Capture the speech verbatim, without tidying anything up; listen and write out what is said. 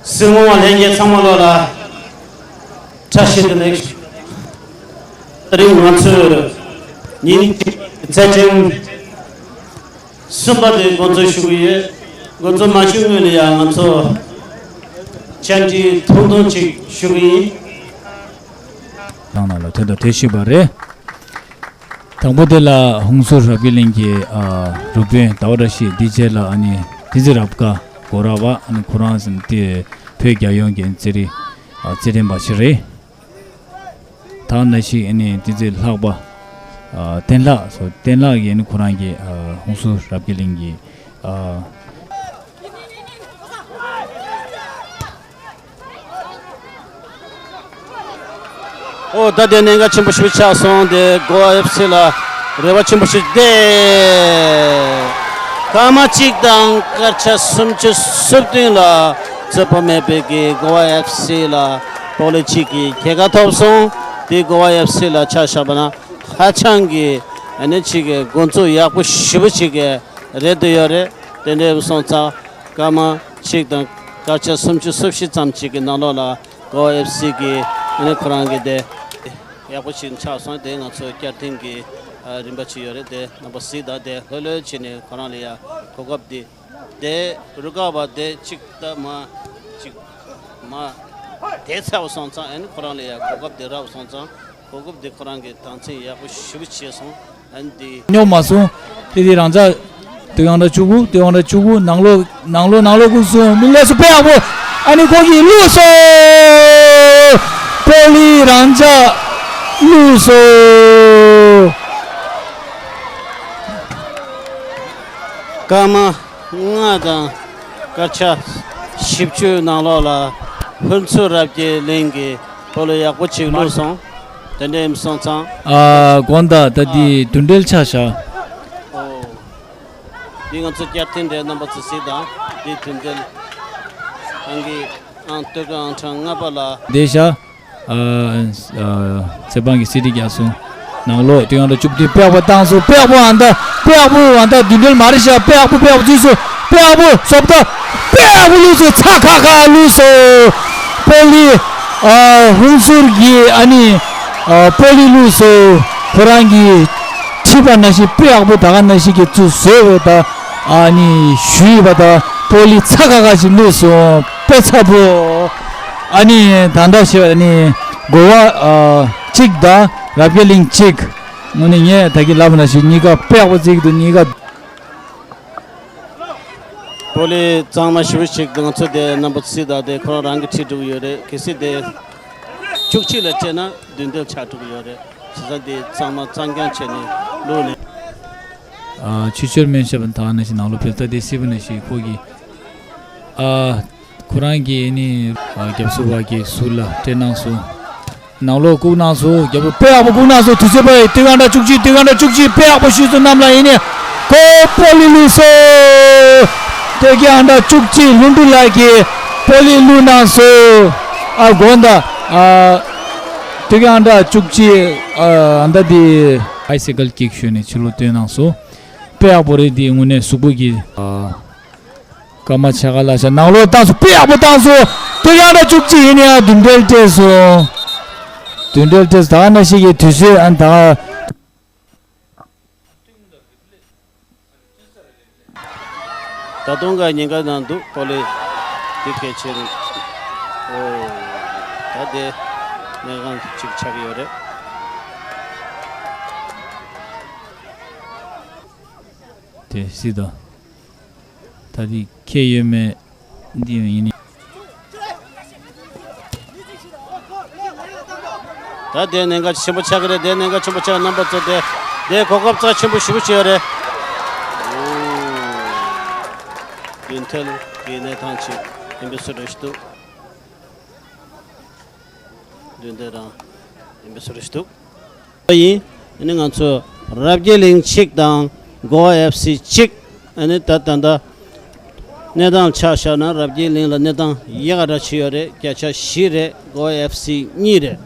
སྲིད་དབང་བ་ལྷན་རྒྱས་ཚང་མ་ལོ་ལ་བཀྲ་ཤིས་བདེ་ལེགས། དེ་རིང་ང་ཚོས་ཉིན་གཅིག་རྩེད་འགྲན་གསུམ་པ་དེ་འགོ་འཛུགས་ཞུ་གི་ཡོད། འགོ་འཛུགས་མ་ཞུ་སྔོན་ལ་ཡང་ང་ཚོ་བཅར་འདྲི་ཐུང་ཐུང་ཅིག་ཞུ་གི་ཡིན། ནང་ལ་ལ་དོན་དང་དེ་ཞུས་པ་རེད། དང་པོ་དེ་ལ་ཧུན་སུར་རབ་རྒྱས་གླིང་གི་ཨ་རུ་དཔོན་ཟླ་བ་བཀྲ་ཤིས། དེ་རྗེས་ལ་ཨ་ནི་བསྟན་འཛིན་རབ་དགའ་གོ་ར་བ། ཨ་ནི་ཁོ་རང་ཟིན་ཏེ་བོད་རྒྱལ་ཡོངས་ཀྱི་རྩེད་རིགས་ཨ་རྩེད་འགྲན་པ་ཞིག་རེད། ད་ནང་བཞིན་ཨ་ནི་བསྟན་འཛིན་ལྷག་པ་ཨ་བསྟན་ལྷག་སོ། བསྟན་ལྷག་གིས་ཨ་ནི་ཁོ་རང་གི་ཨ་ཧུན་སུར་རབ་རྒྱས་གླིང་གི་ཨ། ཨོ། ད་དེ་གནད་འགག་ཆེན་པོ་ཞིག་ཆགས་སོང་། དེ་གོ་བ་ཨེཕ་སི་ལ་རེ་བ་ཆེན་པོ་ཞིག་བསྡད། སྐར་མ་གཅིག་དང་སྐར་ཆ་སུམ་ཅུ་སོ་བདུན་ལ་རྩོད་པ་མེད་པའི་གི་གོ་བ་ཨེཕ་སི་ལ་པོ་ལི་གཅིག་གི་རྒྱལ་ཁ་ཐོབ་སོང་། དེ་གོ་བ་ཨེཕ་སི་ལ་ཆ་བཞག་པ་ན་ཧ་ཅང་གི་ཨ་ནི་གཅིག་གི་འགོ་འཛུགས་ཡག་པོ་ཞེ་པོ་ཅིག་གི་རེད་འདོད་ཡོད་རེད། དེ་འདྲ་སོང་ཙང་སྐར་མ་གཅིག་དང་སྐར་ཆ་སུམ་ཅུ་སོ་བཞི་ཙམ་ཅིག་གི་ནང་ལོགས་ལ་གོ་ཨེཕ་སི་གི་ཨ་ནི་ཁོ་རང་གི་དེ་ཡག་པོ་ཞིག་ཆགས་སོང་། དེ་ང་ཚོ་བསྐྱར་ཐོན་གྱི་ཨ་རིམ་པ་ཅིག་ཡོད་རེད། དེ་རྣམ་པ་གཟིགས་དང་། དེ་ལྷོད་ལྷོད་བྱས་ནས་ཁོ་རང་ལ་ཡ་གོ་སྐབས་འདི་དེ་རུ་ཀ་བ་དེ་གཅིག་ལྟ་མ་གཅིག་མ་དེ་ཚར་བ་སོང་ཙང་། ཨ་ནི་ཁོ་རང་ལ་ཡ་གོ་སྐབས་དེ་རག་བ་སོང་ཙང་། གོ་སྐབས་དེ་ཁོ་རང་གིས་དང་འཚིང་ཡག་པོ་ཞེ་པོ་བྱས་སོང་། ཨ་ནི་དེ་ཉོབ་མ་སོང་། དེ་དེ་རང་ཅག་དུས་ཡང་འདྲ་བཅུ་དགུ། དུས་ཡང་འདྲ་བཅུ་དགུ། ནང་ལོགས་ནང་ལོགས་ནང་ལོགས་ཁུག་སོང་། མི་ལས་སུ་དཔེ་ཡག་པོ། ཨ་ནི་ཁོ་གིས་བླུགས་སོང་། པོ་ལི་རང་ཅག་བླུགས་སོང་། སྐར་མ་ལྔ་དང་སྐར་ཆ་བཞི་བཅུའི་ནང་ལོགས་ལ་ཧུན་སུར་རབ་རྒྱས་གླིང་གི་པོ་ལི་ཡག་པོ་ཅིག་བླུགས་སོང་། དེ་འདྲ་ཡིན་སོང་ཙང་། ཨ་དགོངས་དག་ད་འདི་མདུན་གྲལ་ཆ་བཞག། ཨོ། འདི་ང་ཚོ་བསྐྱར་ཐོན་རེད། རྣམ་པ་ཚོ་གཟིགས་དང་། འདི་མདུན་གྲལ་ཨང་ཀི་ཨང་སྟོད་ཀ་ཨང་གྲངས་ལྔ་པ་ལ། བསྡད་བཞག། ཨ་ཨ་རྩེད་འབངས་ཀྱི་སི་ཏི་རྒྱག་སོང་། ནང་ལོགས་དུས་ཡང་འདྲ་བཅུ་བདུན། དཔེ་ཡག་པོ་བཏང་སོང་། དཔེ་ཡག་པོ་ཨ་མདའ། དཔེ་ཡག་པོ་ཨ་མདའ་མདུན་གྲལ་མ་རེད་བཞག། དཔེ་ཡག་པོ་དཔེ་ཡག་པོ་བཙུགས་སོང་། དཔེ་ཡག་པོ་བཟོ་ལྟ། དཔེ་ཡག་པོ་བླུགས་སོང་། ཚ་ཁ་ཁ་བླུགས་སོང་། པོ་ལི་ཨ་ཧུན་སུར་གྱི་ཨ་ནི་ཨ་པོ་ལི་བླུགས་སོང་། ཁོ་རང་གིས་ཁྲིད་པ་ནང་བཞིན་དཔེ་ཡག་པོ་ད་ག་ནང་བཞིན་གྱི་བཙུགས་བཟོས་པ་དང་། ཨ་ནི་ཞུས་པ་དང་པོ་ལི་ཚ་ཁ་ཁ་ཞིག་བླུགས་སོང་། དཔེ་ཚ་པོ། ཨ་ནི་ད་ལྟ་ཞེས་པ་ནི་གོ་བ་ཨ་གཅིག་དང་རབ་རྒྱས་གླིང་གཅིག། དངོས་གནས་ངས་ད་གིན་ལབ་པ་ནང་བཞིན་གཉིས་ཀ་དཔེ་ཡག་པོ་བརྩི་གི་འདུག། གཉིས་ཀ། པོ་ལི་གཙང་མ་ཞེ་པོ་ཞིག་ང་ཚོ་དེ་རྣམ་པ་ཚོས་ད་དེ་ཁོ་རང་རང་གིས་ཁྲིད་འགྲོ་གི་ཡོད་རེད། གལ་སྲིད་དེ་བཅུ་གཅིག་ལ་སྤྲད་ན་མདུན་གྲལ་ཆགས་འགྲོ་གི་ཡོད་རེད། བྱས་ཙང་དེ་གཙང་མ་གཙང་རྐྱང་བྱས་ནས་བླུགས་ནས། ཨ་ཆུ་ཆུར་སྨན་ཞབས་ད་ནང་བཞིན་ནང་ལོགས་ཕེབས་ས་དེ་སྲིད་པ་ནང་བཞིན་ཁོ་གིས་ཨ་ཁོ་རང་གིས་ནི་ཨ་རྒྱབ་སོ་བ་གི་ཟུར་ལ་སྤྲད་གནང་སོང་། ནང་ལོགས་བཀུག་གནང་སོང་། རྒྱབ་ལོགས་དཔེ་ཡག་པོ་བཀུག་གནང་སོང་། དུས་ཚོད་པ་ཡི་དུས་ཡང་འདྲ་བཅུ་གཅིག། དུས་ཡང་འདྲ་བཅུ་གཅིག། དཔེ་ཡག་པོ་ཞུས་སོང་། གནམ་ལ་ཡིན་ནི་ཁོ་པོ་ལི་བླུགས་སོང་། དུས་ཡང་འདྲ་བཅུ་གཅིག། ལྷུན་གྲུབ་ལགས་ཀྱིས་པོ་ལི་བླུགས་གནང་སོང་། ཨ་དགོངས་དག། ཨ་དུས་ཡང་འདྲ་བཅུ་གཅིག། ཨ་ད་དེ་ཨའི་སི་ཀལ་ཀིག་ཞུས་ནས་ཕྱི་ལོགས་བཏོན་གནང་སོང་། དཔེ་ཡག་པོ་རེད། དེ་དངོས་གནས་གཟུགས་པོ་གི་ཨ། སྐར་མ་ཕྱེད་ཀ་ལ་ཤ་ནང་ལོགས་བཏང་སོང་། དཔེ་ཡག་པོ་བཏང་སོང་། དུས་ཡང་འདྲ་བཅུ་གཅིག་ཡིན་ཡང་མདུན་གྲལ་སྤྲད་སོང་། མདུན་གྲལ་སྤྲད་སོང་། ད་ག་ནང་བཞིན་གྱི་དུས་ཚོད་ཨ་ད་ག་ད་དུང་ག་ཉེན་ཁ་ནང་འདུག། པོ་ལི་འདི་གལ་ཆེ་རེད། ཨོ། ད་དེ་གནས་སྟངས་གཅིག་ཆགས་ཀྱི་ཡོད་རེད། དེ་སྲིད་དོ། ད་འདི་ཁྱད་ཡོད་མེད་འདི་ཡང་ཡིན། ད་དེ་གནད་འགག་ཆེན་པོ་ཆགས་ཀྱི་རེད། དེ་གནད་འགག་ཆེན་པོ་ཆགས། རྣམ་པ་ཚོ་དེ་དེ་གོ་སྐབས་རྩ་ཆེན་པོ་ཞེ་པོ་ཅིག་ཡོད་རེད། མདུན་གྲལ་གྱི་གནས་སྟངས་ཅིག་ཡིན་པའི་བཟོ་འདྲ་ཞིག་འདུག། མདུན་གྲལ་རང་ཡིན་པའི་བཟོ་འདྲ་ཞིག་འདུག། ཡིན། ཨ་ནི་ང་ཚོ་རབ་རྒྱས་གླིང་གཅིག་དང་གོ་ཨེཕ་སི་གཅིག། ཨ་ནི་ད་ད་ལྟ་གནས་སྟངས་ཆ་བཞག་ན་རབ་རྒྱས་གླིང་ལ་གནས་སྟངས་ཡག་ག་འདྲ་ཅིག་ཡོད་རེད། བརྒྱ་ཆ་བཞི་རེད། གོ་ཨེཕ་སི་གཉིས་རེད།